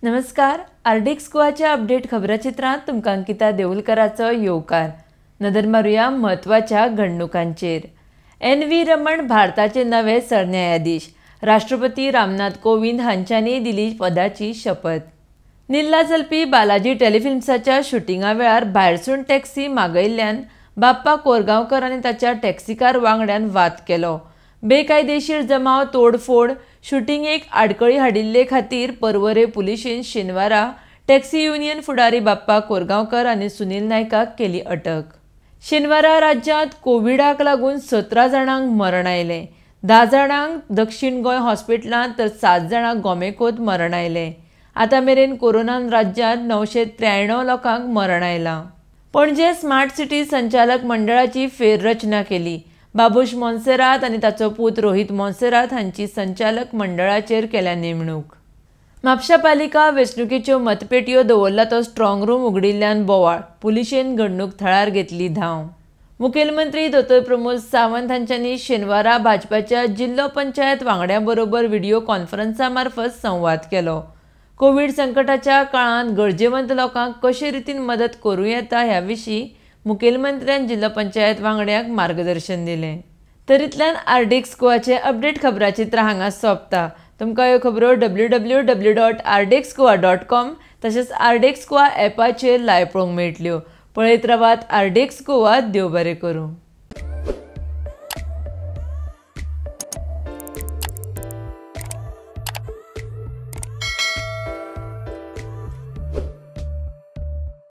नमस्कार, RDX गोवाच्या update खबराचित्रांत तुमकां अंकिता देऊलकराचो येवकार. नदर मारुया म्हत्वाच्या घडणुकांचेर. एन व्ही रमण भारताचे नवे सरन्यायाधीश. राष्ट्रपती रामनाथ कोविंद हांच्यांनी दिली पदाची शपथ. निल्ला चलपी बालाजी टेलिफिल्म्साच्या शुटिंगा वेळार भायरसून टॅक्सी मागयल्ल्यान बाप्पा कोरगांवकर आनी ताच्या टॅक्सीकार वांगड्यान वाद केलो. बेकायदेशीर जमाव, तोडफोड, शुटिंगेक आडकळी हाडिल्ले खातीर पर्वरे पुलिशेन शेनवारा टॅक्सी युनियन फुडारी बाप्पा कोरगांवकर आनी सुनील नायकाक केली अटक. शेनवारा राज्यांत कोविडाक लागून 17 जाणांक मरण आयलें. 10 जाणांक दक्षिण गोंय हॉस्पिटलांत तर 7 जाणांक गोमेकोत मरण आयलें. आतां मेरेन कोरोनान राज्यांत 993 लोकांक मरण आयलां. पणजे स्मार्ट सिटी संचालक मंडळाची फेररचना केली. बाबूश मोन्सेरात आनी ताचो पूत रोहित मोन्सेरात हांची संचालक मंडळाचेर केल्या नेमणूक. म्हापशा पालिका वेंचणुकेच्यो मतपेटयो दवरला तो स्ट्रॉंग रूम उगडिल्ल्यान बोवाळ. पुलिशेन घडणूक थळार घेतली धांव. मुखेलमंत्री दोतोर प्रमोद सावंत हांच्यांनी शेनवारा भाजपाच्या जिल्लो पंचायत वांगड्यां बरोबर व्हिडिओ कॉन्फरन्सा मार्फत संवाद केलो. कोवीड संकटाच्या काळांत गरजेवंत लोकांक कशे रितीन मदत करूं येता ह्या विशीं मुखेलमंत्र्यान जिल्लो पंचायत वांगड्यांक मार्गदर्शन दिलें. तरीतल्यान आरडीएक्स गोवाचे अपडेट खबराचित्र हांगा सोंपता. तुमकां ह्यो खबरो www.rdxgoa.com तशेंच आरडीएक्स गोवा ॲपाचेर लायव्ह पळोवंक मेळटल्यो. पळयत रावात आरडीएक्स गोवा. देव बरें करूं.